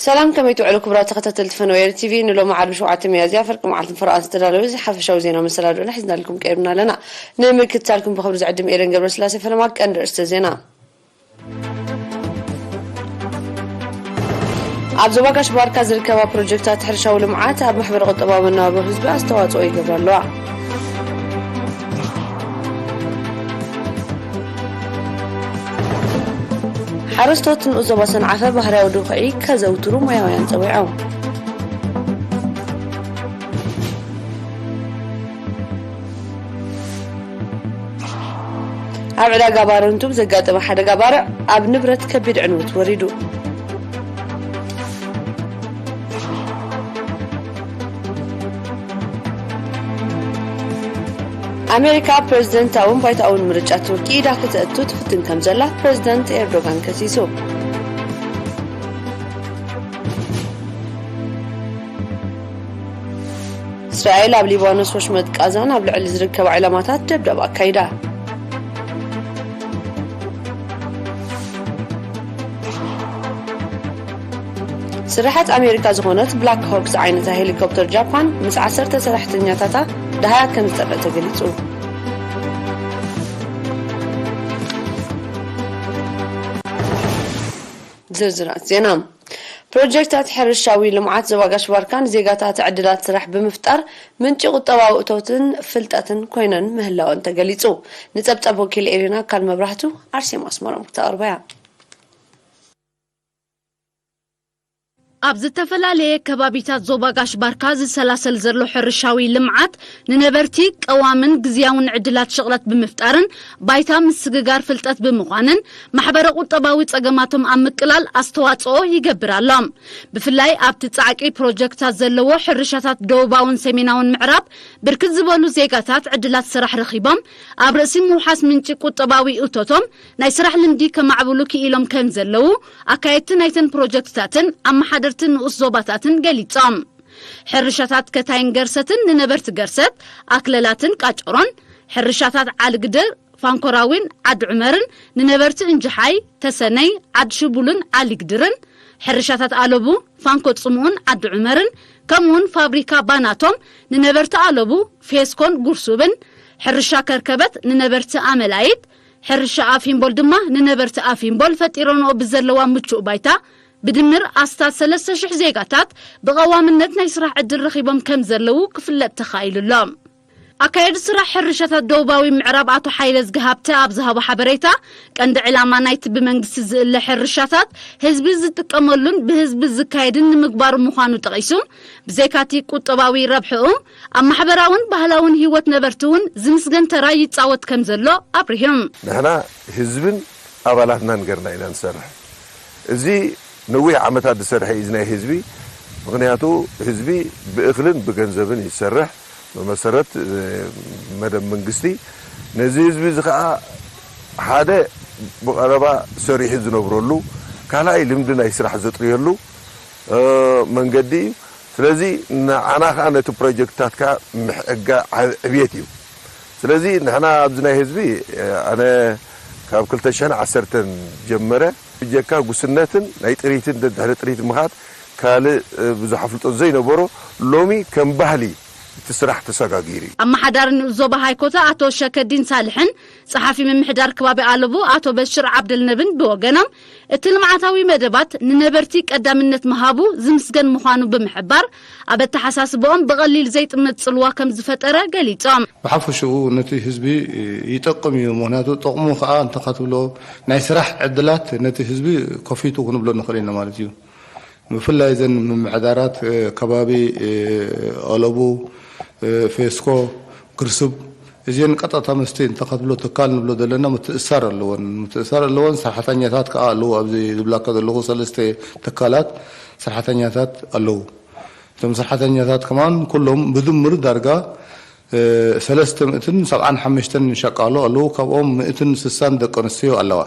ሰላም፣ ከመይ ትውዕሉ ክቡራት ተኸታተልቲ ፈነወ ኤሪ ቲቪ? ንሎሚ ዓርቢ ሸውዓተ ሚያዝያ ፍርቂ መዓልቲ ፈረቓ ዝተዳለወ እዚ ሓፈሻዊ ዜና መሰናድኦና ሒዝናልኩም ቀሪብና ኣለና። ንምክትታልኩም ብኽብሪ ዝዕድም ኤደን ገብረስላሴ። ፈለማ ቀንዲ ርእስተ ዜና። ኣብ ዞባ ጋሽ ባርካ ዝርከባ ፕሮጀክታት ሕርሻዊ ልምዓት ኣብ ማሕበረ ቁጠባዊ መነባብሮ ህዝቢ ኣስተዋፅኦ ይገብራ ኣለዋ። ሓረስቶት ንኡስ ዞባ ሰንዓፈ ባህርያዊ ድኹዒ ከዘውትሩ ሞያውያን ጸዊዖም። ኣብ ዕዳጋ ባረንቱ ብዘጋጠመ ሓደጋ ባርዕ ኣብ ንብረት ከቢድ ዕንወት ወሪዱ። ኣሜሪካ ፕሬዝደንታውን ባይታኣውን ምርጫ ቱርኪ ኢዳ ክተእቱ ትፍትን ከም ዘላ ፕሬዝደንት ኤርዶጋን ከሲሱ። እስራኤል ኣብ ሊባኖስ ወሽመጥ ቃዛን ኣብ ልዕሊ ዝርከባ ዕላማታት ደብዳብ ኣካይዳ። ስራሓት ኣሜሪካ ዝኾነት ብላክ ሆክ ዝዓይነታ ሄሊኮፕተር ጃፓን ምስ ዓሰርተ ሰራሕተኛታታ ደሃያ ከም ዝጠፍአ ተገሊጹ። ዝርዝራት ዜና። ፕሮጀክታት ሕርሻዊ ልምዓት ዞባ ጋሽ ባርካ ንዜጋታት ዕድላት ስራሕ ብምፍጣር ምንጪ ቁጠባዊ እቶትን ፍልጠትን ኮይነን ምህላወን ተገሊጹ። ንጸብጸብ ወኪል ኤሪና ኣካል መብራህቱ ኣርሴማ ኣስመሮም ክተቕርበያ። ኣብ ዝተፈላለየ ከባቢታት ዞባ ጋሽ ባርካ ዝሰላሰል ዘሎ ሕርሻዊ ልምዓት ንነበርቲ ቀዋምን ግዝያውን ዕድላት ሽቕለት ብምፍጣርን ባይታ ምስግጋር ፍልጠት ብምዃንን ማሕበረ ቁጠባዊ ጸገማቶም ኣብ ምቅላል ኣስተዋጽኦ ይገብር ኣሎ። ብፍላይ ኣብቲ ጻዕቂ ፕሮጀክታት ዘለዎ ሕርሻታት ደቡባውን ሰሜናውን ምዕራብ ብርክት ዝበሉ ዜጋታት ዕድላት ስራሕ ረኺቦም ኣብ ርእሲ ምውሓስ ምንጪ ቁጠባዊ እቶቶም ናይ ስራሕ ልምዲ ከማዕብሉ ክኢሎም ከም ዘለዉ ኣካየድቲ ናይተን ፕሮጀክትታትን ኣመሓደርቲ ንኡስ ዞባታትን ገሊጾም። ሕርሻታት ከታይን ገርሰትን ንነበርቲ ገርሰት፣ ኣክለላትን ቃጨሮን፣ ሕርሻታት ዓልግድር፣ ፋንኮራዊን ዓዲ ዑመርን ንነበርቲ እንጅሓይ፣ ተሰነይ፣ ዓዲ ሽቡልን ዓሊግድርን፣ ሕርሻታት ኣለቡ፣ ፋንኮ ጽምኡን ዓዲ ዑመርን፣ ከምኡውን ፋብሪካ ባናቶም ንነበርቲ ኣለቡ፣ ፌስኮን ጉርሱብን፣ ሕርሻ ከርከበት ንነበርቲ ኣመላይት፣ ሕርሻ ኣፊምቦል ድማ ንነበርቲ ኣፊምቦል ፈጢረንኦ ብዘለዋ ምቹእ ባይታ ብድምር ኣስታት ሰለስተ ሽሕ ዜጋታት ብቐዋምነት ናይ ስራሕ ዕድል ረኺቦም ከም ዘለዉ ክፍለጥ ተኻኢሉ ኣሎ። ኣካየዲ ስራሕ ሕርሻታት ደቡባዊ ምዕራብ ኣቶ ሓይለ ዝገሃብተ ኣብ ዝሃቦ ሓበሬታ፣ ቀንዲ ዕላማ ናይቲ ብመንግስቲ ዝእለ ሕርሻታት ህዝቢ ዝጥቀመሉን ብህዝቢ ዝካየድን ንምግባሩ ምዃኑ ጠቒሱ፣ ብዘይካቲ ቁጠባዊ ረብሕኡ ኣብ ማሕበራውን ባህላውን ህይወት ነበርቲ እውን ዝምስገን ተራ ይጻወት ከም ዘሎ ኣብሪሁ። ንሕና ህዝብን ኣባላትናን ገርና ኢና ንሰርሕ። እዚ ነዊሕ ዓመታት ዝሰርሐ እዩ፣ እዚ ናይ ህዝቢ። ምኽንያቱ ህዝቢ ብእኽልን ብገንዘብን ይሰርሕ። ብመሰረት፣ እ፣ መደብ መንግስቲ ነዚ ህዝቢ እዚ ኸዓ ሓደ ብቐረባ ሰሪሑ ዝነብረሉ፣ ካልኣይ ልምዲ ናይ ስራሕ ዘጥርየሉ፣ እ፣ መንገዲ እዩ። ስለዚ ንዓና ኸዓ ነቲ ፕሮጀክትታት ከኣ ምሕጋ ዕብየት እዩ። ስለዚ ንሕና ኣብዚ ናይ ህዝቢ፣ እ፣ ኣነ ካብ ክልተ ሽሕን ዓሰርተን ጀመረ ብጀካ ጉስነትን ናይ ጥሪትን ድሕሪ ጥሪት ምኻድ ካልእ፣ እ፣ ብዙሕ ኣፍልጦ ዘይነበሮ ሎሚ ከም ባህሊ እቲ ስራሕ ተሰጋጊሩ እዩ። ኣመሓዳሪ ንኡስ ዞባ ሃይኮታ ኣቶ ሸከዲን ሳልሕን ጸሓፊ ምምሕዳር ከባቢ ኣለቡ ኣቶ በሽር ዓብደልነብን ብወገኖም፣ እቲ ልምዓታዊ መደባት ንነበርቲ ቀዳምነት ምሃቡ ዝምስገን ምዃኑ ብምሕባር፣ ኣብ ኣተሓሳስባኦም ብቐሊል ዘይጥመት ጽልዋ ከም ዝፈጠረ ገሊጾም። ብሓፈሽኡ ነቲ ህዝቢ ይጠቅም እዩ። ምኽንያቱ ጥቕሙ ከኣ እንተ ክትብሎ ናይ ስራሕ ዕድላት ነቲ ህዝቢ ከፊቱ ክንብሎ ንኽእል ኢና ማለት እዩ። ብፍላይ እዘን ምምሕዳራት፣ እ፣ ከባቢ፣ እ፣ ኣለቡ፣ እ፣ ፌስኮ፣ ግርስብ፣ እዚን ቀጥታ ምስቲ እንተ ክትብሎ ትካል ንብሎ ዘለና ምትእሳር ኣለወን። ምትእሳር ኣለወን። ሰራሕተኛታት ከኣ ኣለዉ። ኣብዚ ዝብላካ ዘለኹ ሰለስተ ትካላት ሰራሕተኛታት ኣለዉ። እቶም ሰራሕተኛታት ከማን ኩሎም ብድምር ዳርጋ፣ እ፣ ሰለስተ ሚእትን ሰብዓን ሓሙሽተን ሸቃሎ ኣለዉ። ካብኦም ሚእትን ስሳን ደቂ ኣንስትዮ ኣለዋ።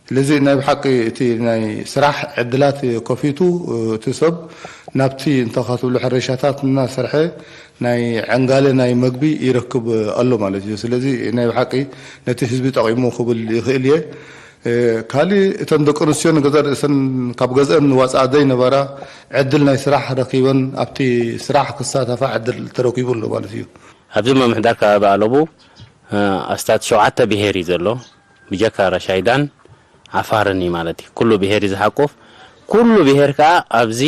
ስለዚ ናይ ብሓቂ እቲ ናይ ስራሕ ዕድላት ከፊቱ፣ እቲ ሰብ ናብቲ እንተ ክትብሎ ሕርሻታት እናሰርሐ ናይ ዕንጋለ ናይ መግቢ ይረክብ ኣሎ ማለት እዩ። ስለዚ ናይ ብሓቂ ነቲ ህዝቢ ጠቒሙ ክብል ይኽእል እየ። ካልእ እተን ደቂ ኣንስትዮ ንገዛ ርእሰን ካብ ገዝአን ንዋፅኣ ዘይነበራ ዕድል ናይ ስራሕ ረኪበን ኣብቲ ስራሕ ክሳተፋ ዕድል ተረኪቡ ኣሎ ማለት እዩ። ኣብዚ ምምሕዳር ከባቢ ኣለቡ ኣስታት ሸውዓተ ብሄር እዩ ዘሎ። ብጀካ ራሻይዳን ዓፋርን እዩ ማለት እዩ። ኩሉ ብሄር እዩ ዝሓቁፍ። ኩሉ ብሄር ከዓ ኣብዚ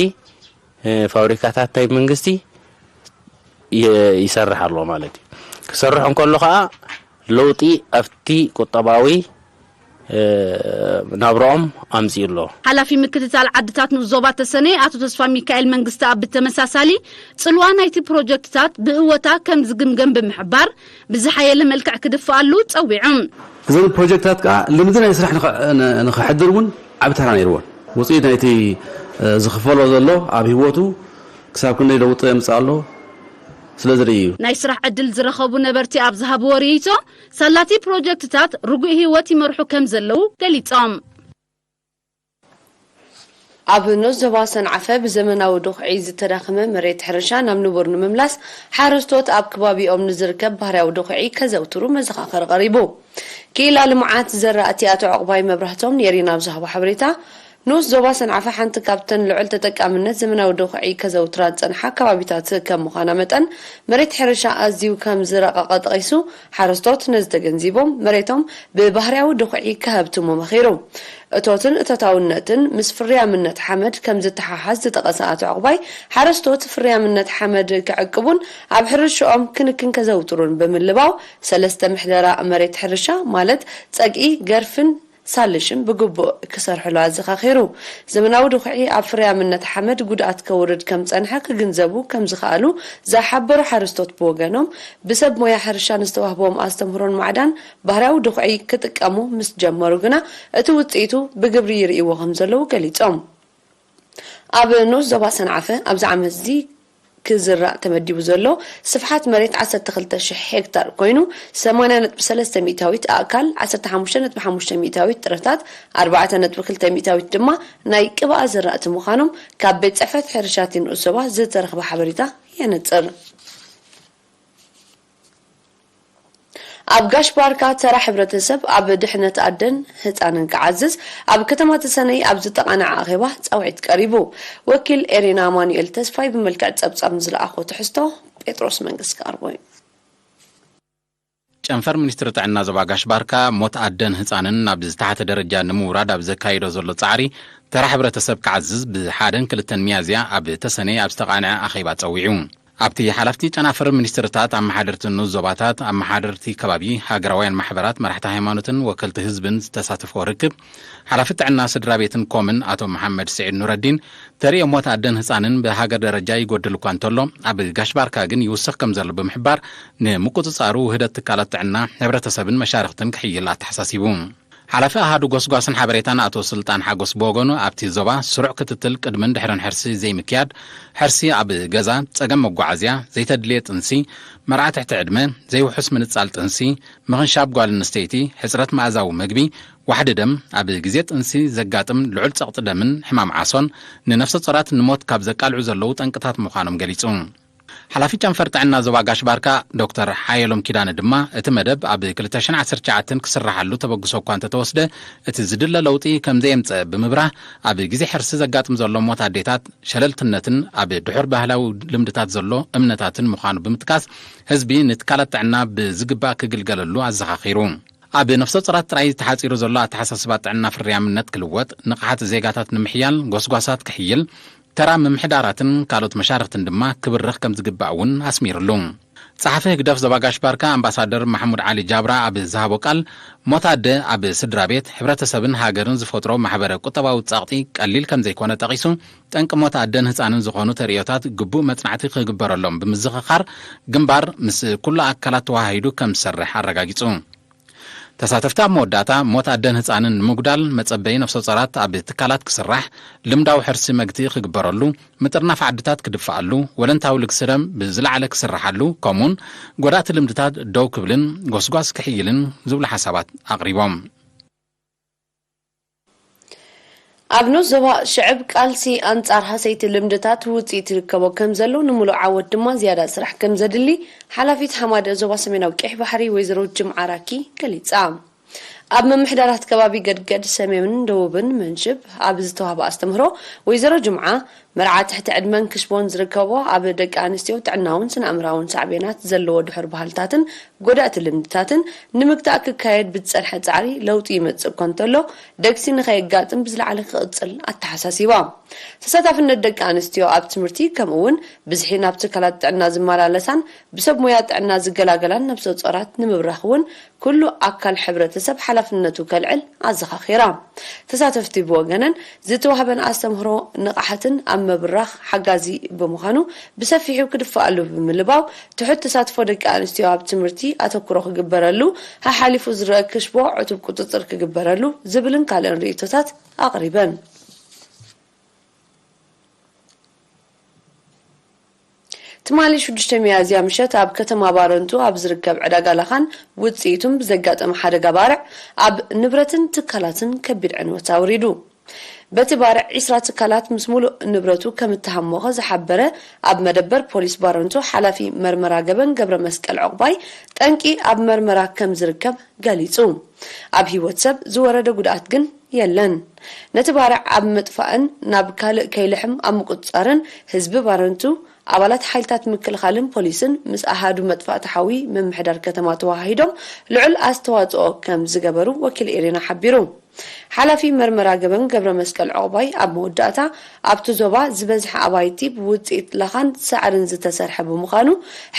ፋብሪካታት ናይ መንግስቲ ይሰርሕ ኣሎ ማለት እዩ። ክሰርሕ እንከሎ ከዓ ለውጢ ኣብቲ ቁጠባዊ ናብራኦም ኣምፅኡ ኣሎ። ሓላፊ ምክትታል ዓድታት ንኡስ ዞባ ተሰነይ ኣቶ ተስፋ ሚካኤል መንግስቲ ኣብ ብተመሳሳሊ ፅልዋ ናይቲ ፕሮጀክትታት ብእወታ ከም ዝግምገም ብምሕባር ብዝሓየለ መልክዕ ክድፍኣሉ ፀዊዑ። እዘን ፕሮጀክትታት ከዓ ልምዲ ናይ ስራሕ ንኸ- ን- ንኸሕድር እውን ዓብ ተራ ነይርዎን ውፅኢት ናይቲ ዝኽፈሎ ዘሎ ኣብ ህይወቱ ክሳብ ክንደይ ለውጢ የምፅእ ኣሎ ስለ ዝርኢ እዩ። ናይ ስራሕ ዕድል ዝረኸቡ ነበርቲ ኣብ ዝሃብዎ ርእይቶ ሳላቲ ፕሮጀክትታት ርጉእ ህይወት ይመርሑ ከም ዘለዉ ገሊፆም። ኣብ ንኡስ ዞባ ሰንዓፈ ብዘመናዊ ዱኽዒ ዝተዳኸመ መሬት ሕርሻ ናብ ንቡር ንምምላስ ሓረስቶት ኣብ ከባቢኦም ንዝርከብ ባህርያዊ ዱኽዒ ከዘውትሩ መዘኻኸሪ ቀሪቡ። ክኢላ ልምዓት ዘራእቲ ኣቶ ዕቑባይ መብራህቶም ንኤሪና ኣብ ዝሃቦ ሓበሬታ ንኡስ ዞባ ሰንዓፈ ሓንቲ ካብተን ልዑል ተጠቃምነት ዘመናዊ ዱኽዒ ከዘውትራ ዝጸንሓ ከባቢታት ከም ምዃና መጠን መሬት ሕርሻ ኣዝዩ ከም ዝረቐቐ ጠቒሱ ሓረስቶት ነዚ ተገንዚቦም መሬቶም ብባህርያዊ ዱኽዒ ከሀብትሙ መኺሩ። እቶትን እቶታውነትን ምስ ፍርያምነት ሓመድ ከም ዝተሓሓዝ ዝጠቐሰ ኣቶ ዕቑባይ ሓረስቶት ፍርያምነት ሓመድ ክዕቅቡን ኣብ ሕርሽኦም ክንክን ከዘውትሩን ብምልባው ሰለስተ ምሕደራ መሬት ሕርሻ ማለት ጸግዒ፣ ገርፍን ሳልሽን ብግቡእ ክሰርሕሉ ኣዘኻኺሩ። ዘመናዊ ዱኽዒ ኣብ ፍርያምነት ሓመድ ጉድኣት ከውርድ ከም ዝጸንሐ ክግንዘቡ ከም ዝኸኣሉ ዝሓበሩ ሓረስቶት ብወገኖም ብሰብ ሞያ ሕርሻ ንዝተዋህቦም ኣስተምህሮን ማዕዳን ባህርያዊ ዱኽዒ ክጥቀሙ ምስ ጀመሩ ግና እቲ ውፅኢቱ ብግብሪ ይርእይዎ ከም ዘለዉ ገሊፆም። ኣብ ንኡስ ዞባ ሰንዓፈ ኣብዚ ዓመት እዚ ክዝራእ ተመዲቡ ዘሎ ስፍሓት መሬት ዓሰርተ ክልተ ሽሕ ሄክታር ኮይኑ ሰማንያ ነጥቢ ሰለስተ ሚእታዊት ኣእካል፣ ዓሰርተ ሓሙሽተ ነጥቢ ሓሙሽተ ሚእታዊት ጥረታት፣ ኣርባዕተ ነጥቢ ክልተ ሚእታዊት ድማ ናይ ቅብኣ ዝራእቲ ምዃኖም ካብ ቤት ፅሕፈት ሕርሻ እቲ ንኡስ ዞባ ዝተረኽበ ሓበሬታ የነፅር። ኣብ ጋሽ ባርካ ተራ ሕብረተሰብ ኣብ ድሕነት ኣደን ህፃንን ክዓዝዝ ኣብ ከተማ ተሰነይ ኣብ ዝተቓነዐ ኣኼባ ፃውዒት ቀሪቡ። ወኪል ኤሪና ኣማኑኤል ተስፋይ ብመልክዕ ፀብፃብ ንዝለኣኾ ትሕዝቶ ጴጥሮስ መንግስት ክቐርቦ እዩ። ጨንፈር ሚኒስትሪ ጥዕና ዞባ ጋሽ ባርካ ሞት ኣደን ህፃንን ናብ ዝተሓተ ደረጃ ንምውራድ ኣብ ዘካይዶ ዘሎ ፃዕሪ ተራ ሕብረተሰብ ክዓዝዝ ብሓደን ክልተን ሚያዝያ ኣብ ተሰነይ ኣብ ዝተቓንዐ ኣኼባ ፀዊዑ። ኣብቲ ሓለፍቲ ጨናፍር ሚኒስትርታት፣ ኣመሓደርቲ ንኡስ ዞባታት፣ ኣመሓደርቲ ከባቢ፣ ሃገራውያን ማሕበራት፣ መራሕቲ ሃይማኖትን ወከልቲ ህዝብን ዝተሳተፍዎ ርክብ፣ ሓላፊ ጥዕና ስድራ ቤትን ኮምን ኣቶ መሓመድ ስዒድ ኑረዲን፣ ተሪኦ ሞት ኣደን ህፃንን ብሃገር ደረጃ ይጎድል እኳ እንተሎ፣ ኣብ ጋሽ ባርካ ግን ይውስኽ ከም ዘሎ ብምሕባር፣ ንምቁፅፃሩ ውህደት ትካላት ጥዕና፣ ሕብረተሰብን መሻርኽትን ክሕይል ኣተሓሳሲቡ። ሓላፊ ኣሃዱ ጎስጓስን ሓበሬታን ኣቶ ስልጣን ሓጎስ ብወገኑ፣ ኣብቲ ዞባ ስሩዕ ክትትል ቅድምን ድሕርን ሕርሲ ዘይምክያድ፣ ሕርሲ ኣብ ገዛ፣ ጸገም መጓዓዝያ፣ ዘይተድልየ ጥንሲ፣ መርዓ ትሕቲ ዕድመ፣ ዘይውሑስ ምንጻል ጥንሲ፣ ምኽንሻብ ጓል ኣንስተይቲ፣ ሕጽረት መኣዛዊ መግቢ፣ ዋሕዲ ደም፣ ኣብ ግዜ ጥንሲ ዘጋጥም ልዑል ጸቕጢ ደምን ሕማም ዓሶን፣ ንነፍሰ ጾራት ንሞት ካብ ዘቃልዑ ዘለዉ ጠንቅታት ምዃኖም ገሊጹ። ሓላፊ ጨንፈር ጥዕና ዞባ ጋሽ ባርካ ዶክተር ሓየሎም ኪዳነ ድማ፣ እቲ መደብ ኣብ ክልተ ሽሕን ዓሰርተ ትሽዓተን ክስራሓሉ ተበግሶ እኳ እንተተወስደ፣ እቲ ዝድለ ለውጢ ከም ዘየምጸ ብምብራህ፣ ኣብ ግዜ ሕርሲ ዘጋጥም ዘሎ ሞት ኣዴታት፣ ሸለልትነትን ኣብ ድሑር ባህላዊ ልምድታት ዘሎ እምነታትን ምዃኑ ብምጥቃስ፣ ህዝቢ ንትካላት ጥዕና ብዝግባእ ክግልገለሉ ኣዘኻኺሩ። ኣብ ነፍሰ ጾራት ጥራይ ተሓጺሩ ዘሎ ኣተሓሳስባ ጥዕና ፍርያምነት ክልወጥ፣ ንቕሓት ዜጋታት ንምሕያል ጎስጓሳት ክሕይል፣ ተራ ምምሕዳራትን ካልኦት መሻርኽትን ድማ ክብርኽ ከም ዝግባእ እውን ኣስሚሩሉ። ጸሓፊ ህግደፍ ዞባ ጋሽ ባርካ ኣምባሳደር ማሕሙድ ዓሊ ጃብራ ኣብ ዝሃቦ ቃል፣ ሞት ኣደ ኣብ ስድራ ቤት፣ ሕብረተሰብን ሃገርን ዝፈጥሮ ማሕበረ ቁጠባዊ ጸቕጢ ቀሊል ከም ዘይኮነ ጠቒሱ፣ ጠንቂ ሞት ኣደን ህጻንን ዝኾኑ ተርእዮታት ግቡእ መጽናዕቲ ክግበረሎም ብምዝኽኻር፣ ግንባር ምስ ኩሉ ኣካላት ተወሃሂዱ ከም ዝሰርሕ ኣረጋጊጹ። ተሳተፍቲ ኣብ መወዳእታ፣ ሞት ኣደን ህጻንን ንምጉዳል መጸበዪ ነፍሰ ጾራት ኣብ ትካላት ክስራሕ፣ ልምዳዊ ሕርሲ መግትኢ ክግበረሉ፣ ምጥርናፍ ዓድታት ክድፍኣሉ፣ ወለንታዊ ልግሲ ደም ብዝለዓለ ክስርሓሉ፣ ከምኡውን ጎዳእቲ ልምድታት ደው ክብልን ጎስጓስ ክሕይልን ዝብሉ ሓሳባት ኣቕሪቦም። ኣብ ንኡስ ዞባ ሽዕብ ቃልሲ ኣንጻር ሃሰይቲ ልምድታት ውጽኢት ይርከቦ ከም ዘሎ፣ ንምሉእ ዓወት ድማ ዝያዳ ስራሕ ከም ዘድሊ ሓላፊት ሓማደ ዞባ ሰሜናዊ ቀይሕ ባሕሪ ወይዘሮ ጅምዓ ራኪ ገሊጻ። ኣብ ምምሕዳራት ከባቢ ገድገድ፣ ሰሜንን ደቡብን መንሽብ ኣብ ዝተዋህበ ኣስተምህሮ፣ ወይዘሮ ጅምዓ፣ መርዓ ትሕቲ ዕድመን ክሽቦን ዝርከቦ፣ ኣብ ደቂ ኣንስትዮ ጥዕናውን ስነ ኣእምራውን ሳዕቤናት ዘለዎ ድሑር ባህልታትን ጎዳእቲ ልምድታትን ንምግታእ ክካየድ ብዝጸንሐ ጻዕሪ ለውጢ ይመጽእ እኳ እንተሎ፣ ደግሲ ንኸየጋጥም ብዝለዓለ ክቕጽል ኣተሓሳሲባ። ተሳታፍነት ደቂ ኣንስትዮ ኣብ ትምህርቲ፣ ከምኡ እውን ብዝሒ ናብ ትካላት ጥዕና ዝመላለሳን ብሰብ ሞያ ጥዕና ዝገላገላን ነብሰ ጾራት ንምብራኽ እውን ኩሉ ኣካል ሕብረተሰብ ሓላፍነቱ ከልዕል ኣዘኻኺራ። ተሳተፍቲ ብወገነን፣ ዝተዋህበን ኣስተምህሮ ንቕሓትን ኣብ ምብራኽ ሓጋዚ ብምዃኑ ብሰፊሑ ክድፋኣሉ ብምልባው፣ ትሑት ተሳትፎ ደቂ ኣንስትዮ ኣብ ትምህርቲ ኣተኩሮ ክግበረሉ፣ ሓሓሊፉ ዝረአ ክሽቦ ዕቱብ ቁጽጽር ክግበረሉ ዝብልን ካልእን ርእይቶታት ኣቕሪበን። ትማሊ ሽዱሽተ ሚያዝያ ምሸት ኣብ ከተማ ባረንቱ ኣብ ዝርከብ ዕዳጋ ላኻን ውጽኢቱን ብዘጋጠመ ሓደጋ ባርዕ፣ ኣብ ንብረትን ትካላትን ከቢድ ዕንወት ኣውሪዱ። በቲ ባርዕ ዒስራ ትካላት ምስ ሙሉእ ንብረቱ ከም እተሃሞኸ ዝሓበረ ኣብ መደበር ፖሊስ ባረንቱ ሓላፊ መርመራ ገበን ገብረ መስቀል ዕቑባይ፣ ጠንቂ ኣብ መርመራ ከም ዝርከብ ገሊጹ። ኣብ ህይወት ሰብ ዝወረደ ጉድኣት ግን የለን። ነቲ ባርዕ ኣብ ምጥፋእን ናብ ካልእ ከይልሕም ኣብ ምቁጽጻርን ህዝቢ ባረንቱ፣ ኣባላት ሓይልታት ምክልኻልን ፖሊስን ምስ ኣሃዱ መጥፋእቲ ሓዊ ምምሕዳር ከተማ ተወሃሂዶም ልዑል ኣስተዋጽኦ ከም ዝገበሩ ወኪል ኤሪና ሓቢሩ። ሓላፊ መርመራ ገበን ገብረ መስቀል ዕቑባይ ኣብ መወዳእታ፣ ኣብቲ ዞባ ዝበዝሐ ኣባይቲ ብውጽኢት ላኻን ሳዕርን ዝተሰርሐ ብምዃኑ፣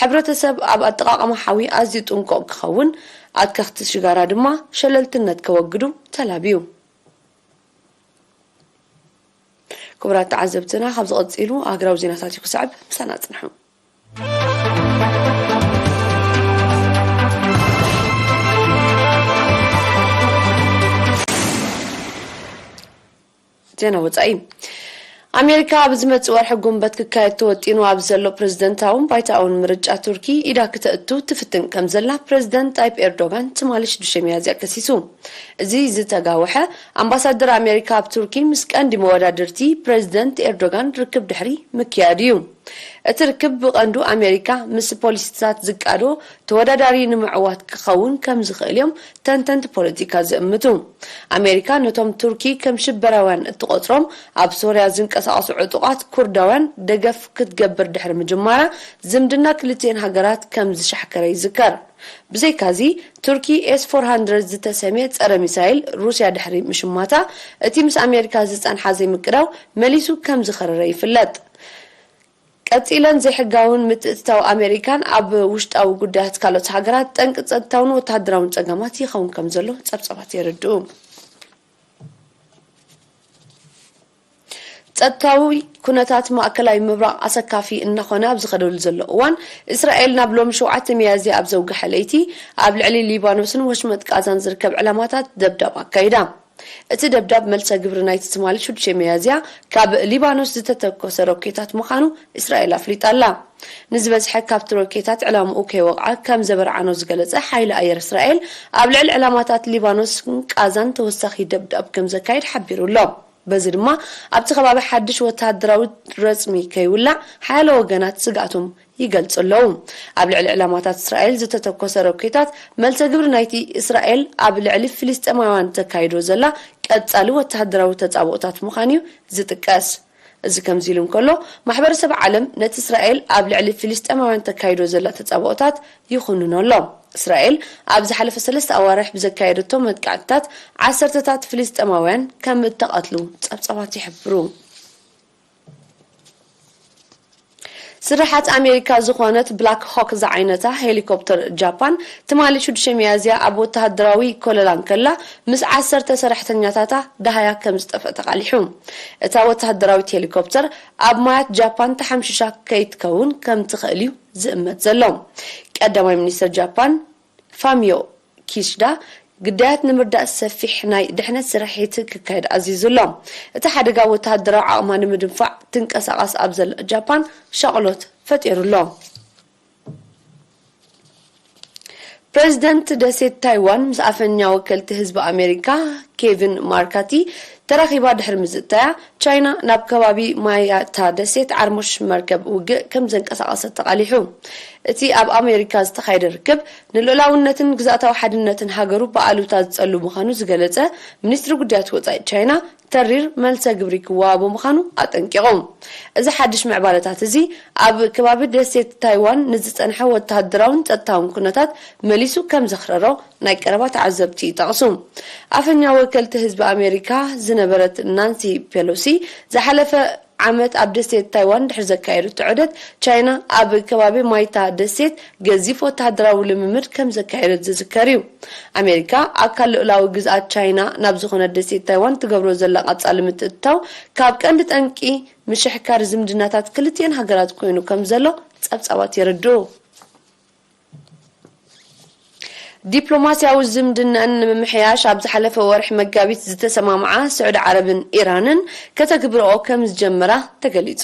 ሕብረተሰብ ኣብ ኣጠቓቕማ ሓዊ ኣዝዩ ጥንቁቕ ክኸውን፣ ኣትከኽቲ ሽጋራ ድማ ሸለልትነት ከወግዱ ተላብዩ። ክቡራት ተዓዘብትና፣ ካብዚ ቀጺሉ ኣህግራዊ ዜናታት እዩ ክስዕብ። ምሳና ጽንሑ። ዜና ወጻኢ። ኣሜሪካ ኣብ ዝመጽእ ወርሒ ጉንበት ክካየድ ተወጢኑ ኣብ ዘሎ ፕሬዝደንታውን ባይታኣውን ምርጫ ቱርኪ ኢዳ ክተእቱ ትፍትን ከም ዘላ ፕሬዝደንት ጣይፕ ኤርዶጋን ትማሊ ሽዱሽተ ሚያዝያ ከሲሱ። እዚ ዝተጋወሐ፣ ኣምባሳደር ኣሜሪካ ኣብ ቱርኪ ምስ ቀንዲ መወዳድርቲ ፕሬዝደንት ኤርዶጋን ርክብ ድሕሪ ምክያድ እዩ። እቲ ርክብ ብቐንዱ ኣሜሪካ ምስ ፖሊሲታት ዝቃዶ ተወዳዳሪ ንምዕዋት ክኸውን ከም ዝኽእል እዮም ተንተንቲ ፖለቲካ ዝእምቱ። ኣሜሪካ ነቶም ቱርኪ ከም ሽበራውያን እትቖጽሮም ኣብ ሶርያ ዝንቀሳቐሱ ዕጡቓት ኩርዳውያን ደገፍ ክትገብር ድሕሪ ምጅማራ፣ ዝምድና ክልቲኤን ሃገራት ከም ዝሻሕከረ ይዝከር። ብዘይካዚ፣ ቱርኪ ኤስ ፎር ሃንድረድ ዝተሰምየ ጸረ ሚሳይል ሩስያ ድሕሪ ምሽማታ፣ እቲ ምስ ኣሜሪካ ዝጸንሓ ዘይምቅዳው መሊሱ ከም ዝኸረረ ይፍለጥ። ቀጺለን ዘይሕጋውን ምትእትታው ኣሜሪካን ኣብ ውሽጣዊ ጉዳያት ካልኦት ሃገራት ጠንቂ ጸጥታውን ወተሃደራውን ጸገማት ይኸውን ከም ዘሎ ጸብጻባት የረድኡ። ጸጥታዊ ኩነታት ማእከላይ ምብራቕ ኣሰካፊ እናኾነ ኣብ ዝኸደሉ ዘሎ እዋን፣ እስራኤል ናብ ሎሚ ሸውዓተ ሚያዝያ ኣብ ዘውግሐ ለይቲ ኣብ ልዕሊ ሊባኖስን ወሽመጥ ቃዛን ዝርከብ ዕላማታት ደብዳብ ኣካይዳ። እቲ ደብዳብ መልሰ ግብሪ ናይቲ ትማሊ ሽዱሽተ ሚያዝያ ካብ ሊባኖስ ዝተተኮሰ ሮኬታት ምዃኑ እስራኤል ኣፍሊጣ ኣላ። ንዝበዝሐ ካብቲ ሮኬታት ዕላምኡ ከይወቕዐ ከም ዘበርዓኖ ዝገለጸ ሓይሊ ኣየር እስራኤል፣ ኣብ ልዕሊ ዕላማታት ሊባኖስን ቃዛን ተወሳኺ ደብዳብ ከም ዘካይድ ሓቢሩ ኣሎ። በዚ ድማ ኣብቲ ከባቢ ሓድሽ ወተሃደራዊ ረጽሚ ከይውላዕ ሓያሎ ወገናት ስግኣቶም ይገልጹ ኣለዉ። ኣብ ልዕሊ ዕላማታት እስራኤል ዝተተኮሰ ሮኬታት መልሰ ግብሪ ናይቲ እስራኤል ኣብ ልዕሊ ፍልስጤማውያን ተካይዶ ዘላ ቀጻሊ ወተሃደራዊ ተጻብኦታት ምዃኑ እዩ ዝጥቀስ። እዚ ከምዚ ኢሉ እንከሎ፣ ማሕበረሰብ ዓለም ነቲ እስራኤል ኣብ ልዕሊ ፍልስጤማውያን ተካይዶ ዘላ ተጻብኦታት ይኹንኖ ኣሎ። እስራኤል ኣብ ዝሓለፈ ሰለስተ ኣዋርሕ ብዘካየደቶ መጥቃዕትታት ዓሰርተታት ፍልስጤማውያን ከም እተቐትሉ ጸብጻባት ይሕብሩ። ስርሓት ኣሜሪካ ዝኾነት ብላክ ሆክ ዝዓይነታ ሄሊኮፕተር ጃፓን ትማሊ ሽዱሽተ ሚያዝያ ኣብ ወተሃደራዊ ኮለላ እንከላ ምስ ዓሰርተ ሰራሕተኛታታ ደሃያ ከም ዝጠፍአ ተቓሊሑ። እታ ወተሃደራዊት ሄሊኮፕተር ኣብ ማያት ጃፓን ተሓምሺሻ ከይትከውን ከም ትኽእል እዩ ዝእመት ዘሎ። ቀዳማይ ሚኒስትር ጃፓን ፋሚዮ ኪሽዳ ግዳያት ንምርዳእ ሰፊሕ ናይ ድሕነት ስርሒት ክካየድ ኣዚዙ ኣሎ። እቲ ሓደጋ ወተሃደራዊ ዓቕማ ንምድንፋዕ ትንቀሳቐስ ኣብ ዘላ ጃፓን ሻቕሎት ፈጢሩ ኣሎ። ፕሬዚደንት ደሴት ታይዋን ምስ ኣፈኛ ወከልቲ ህዝቢ ኣሜሪካ ኬቪን ማርካቲ ተራኺባ ድሕሪ ምዝእታያ፣ ቻይና ናብ ከባቢ ማያታ ደሴት ዓርሞሽ መርከብ ውግእ ከም ዘንቀሳቐሰት ተቓሊሑ። እቲ ኣብ ኣሜሪካ ዝተኻየደ ርክብ፣ ንልኡላውነትን ግዝኣታዊ ሓድነትን ሃገሩ ብኣሉታ ዝጸሉ ምዃኑ ዝገለጸ ሚኒስትሪ ጉዳያት ወጻኢ ቻይና፣ ተሪር መልሰ ግብሪ ክወሃቦ ምዃኑ ኣጠንቂቑ። እዚ ሓድሽ ምዕባለታት እዚ፣ ኣብ ከባቢ ደሴት ታይዋን ንዝጸንሐ ወተሃደራውን ጸጥታውን ኩነታት መሊሱ ከም ዘኽረሮ ናይ ቀረባ ተዓዘብቲ ይጠቕሱ። ኣፈኛ ወከልቲ ህዝቢ ኣሜሪካ ዝነበረት ናንሲ ፔሎሲ፣ ዝሓለፈ ዓመት ኣብ ደሴት ታይዋን ድሕሪ ዘካየዱት ዑደት፣ ቻይና ኣብ ከባቢ ማይታ ደሴት ገዚፍ ወተሃደራዊ ልምምድ ከም ዘካየደት ዝዝከር እዩ። ኣሜሪካ፣ ኣካል ልኡላዊ ግዝኣት ቻይና ናብ ዝኾነት ደሴት ታይዋን ትገብሮ ዘላ ቀጻሊ ምትእትታው፣ ካብ ቀንዲ ጠንቂ ምሽሕካር ዝምድናታት ክልቲኤን ሃገራት ኮይኑ ከም ዘሎ ጸብጻባት የረድኡ። ዲፕሎማስያዊ ዝምድናን ንምምሕያሽ ኣብ ዝሓለፈ ወርሒ መጋቢት ዝተሰማምዓ ስዑዲ ዓረብን ኢራንን ከተግብርኦ ከም ዝጀመራ ተገሊጹ።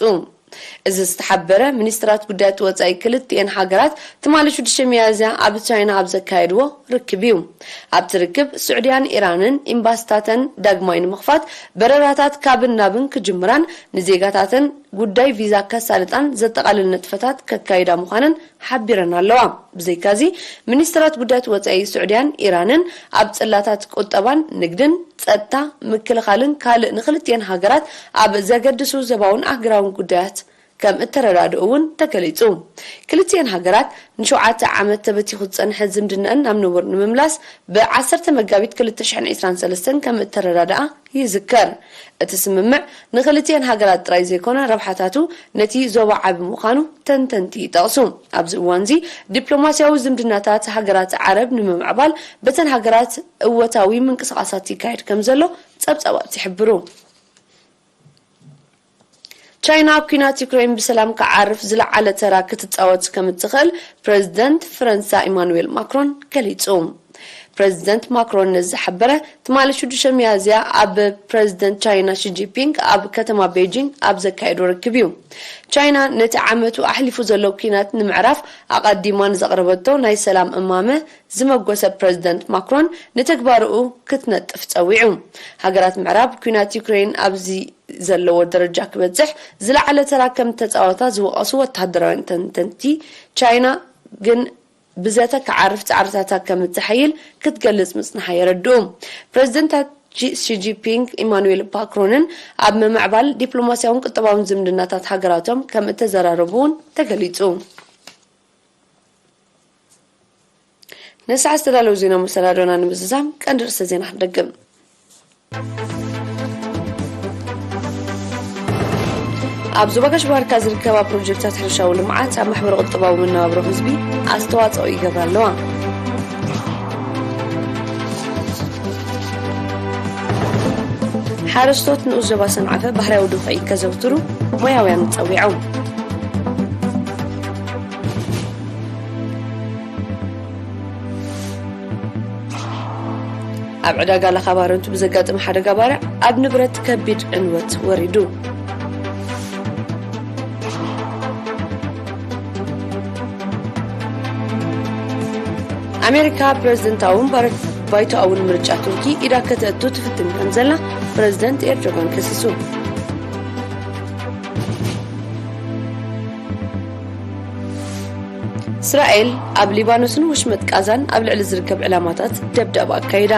እዚ ዝተሓበረ፣ ሚኒስትራት ጉዳያት ወጻኢ ክልቲኤን ሃገራት ትማሊ ሽዱሽተ ሚያዝያ ኣብ ቻይና ኣብ ዘካየድዎ ርክብ እዩ። ኣብቲ ርክብ፣ ስዑድያን ኢራንን ኤምባሲታተን ዳግማይ ንምኽፋት፣ በረራታት ካብን ናብን ክጅምራን ንዜጋታተን ጉዳይ ቪዛ ከሳልጣን ዘጠቓልል ንጥፈታት ከካይዳ ምዃነን ሓቢረን ኣለዋ። ብዘይካዚ፣ ሚኒስትራት ጉዳያት ወጻኢ ስዑድያን ኢራንን ኣብ ጽላታት ቁጠባን ንግድን፣ ጸጥታ፣ ምክልኻልን ካልእ ንክልቲኤን ሃገራት ኣብ ዘገድሱ ዞባውን ኣህጉራውን ጉዳያት ከም እተረዳድኡ እውን ተገሊጹ። ክልቲኤን ሃገራት ንሸውዓተ ዓመት ተበቲኹ ዝጸንሐ ዝምድናኣን ናብ ንቡር ንምምላስ ብ ዓሰርተ መጋቢት ክልተ ሽሕን ዕስራን ሰለስተን ከም እተረዳድኣ ይዝከር። እቲ ስምምዕ ንክልቲኤን ሃገራት ጥራይ ዘይኮነ፣ ረብሓታቱ ነቲ ዞባ ዓቢ ምዃኑ ተንተንቲ ይጠቕሱ። ኣብዚ እዋንዚ፣ ዲፕሎማስያዊ ዝምድናታት ሃገራት ዓረብ ንምምዕባል በተን ሃገራት እወታዊ ምንቅስቓሳት ይካየድ ከም ዘሎ ጸብጻባት ይሕብሩ። ቻይና ኣብ ኲናት ዩክሬን ብሰላም ክዓርፍ ዝለዓለ ተራ ክትጻወት ከም እትኽእል ፕረዚደንት ፈረንሳ ኢማኑኤል ማክሮን ገሊጹ። ፕረዚደንት ማክሮን ነዚ ዝሓበረ ትማሊ ሽዱሽተ ሚያዝያ ኣብ ፕረዚደንት ቻይና ሺ ጂንፒንግ ኣብ ከተማ ቤጂንግ ኣብ ዘካየዶ ርክብ እዩ። ቻይና ነቲ ዓመቱ ኣሕሊፉ ዘሎ ኲናት ንምዕራፍ ኣቐዲማ ንዘቕረበቶ ናይ ሰላም እማመ ዝመጎሰ ፕረዚደንት ማክሮን፣ ንተግባርኡ ክትነጥፍ ጸዊዑ። ሃገራት ምዕራብ፣ ኲናት ዩክሬን ኣብዚ ዘለዎ ደረጃ ክበጽሕ ዝለዓለ ተራ ከም ተጻወታ ዝወቐሱ ወተሃደራውያን ተንተንቲ፣ ቻይና ግን ብዘተ ክዓርፍ ጻዕርታታ ከም እትሓይል ክትገልጽ ምጽንሓ የረድኡ። ፕረዚደንታት ጂ-፣ ሺ ጂንፒንግ ኢማኑኤል ማክሮንን ኣብ ምምዕባል ዲፕሎማስያውን ቁጠባውን ዝምድናታት ሃገራቶም ከም እተዘራረቡ እውን ተገሊጹ። ንሰዓት ዝተዳለዉ ዜና መሰናዶና ንምዝዛም ቀንዲ ርእሰ ዜና ክንደግም። ኣብ ዞባ ጋሽ ባርካ ዝርከባ ፕሮጀክታት ሕርሻዊ ልምዓት ኣብ ማሕበረ ቁጠባዊ መነባብሮ ህዝቢ ኣስተዋፅኦ ይገብራ ኣለዋ። ሓረስቶት ንኡስ ዞባ ሰንዓፈ ባህርያዊ ድኹዒ ከዘውትሩ ሞያውያን ጸዊዖም። ኣብ ዕዳጋ ላኻ ባረንቱ ብዘጋጠመ ሓደጋ ባርዕ ኣብ ንብረት ከቢድ ዕንወት ወሪዱ። ኣሜሪካ ፕረዚደንታውን ባረ-፣ ባይቶኣውን ምርጫ ቱርኪ ኢዳ ከተእቱ ትፍትን ከም ዘላ ፕረዚደንት ኤርዶጋን ከሲሱ። እስራኤል ኣብ ሊባኖስን ወሽመጥ ቃዛን ኣብ ልዕሊ ዝርከብ ዕላማታት ደብዳብ ኣካይዳ።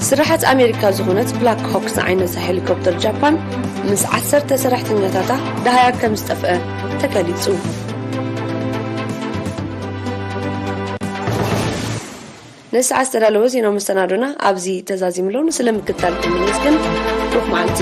ስራሓት ኣሜሪካ ዝኾነት ብላክ ሆክ ዝዓይነታ ሄሊኮፕተር ጃፓን ምስ ዓሰርተ ሰራሕተኛታታ ደሃያ ከም ዝጠፍአ ተገሊጹ። ንሰዓት ዝተዳለወ ዜናዊ መሰናዶና ኣብዚ ተዛዚሙ ኣሎ። ንስለ ምክትታልኩም ነመስግን። ብሩኽ መዓልቲ።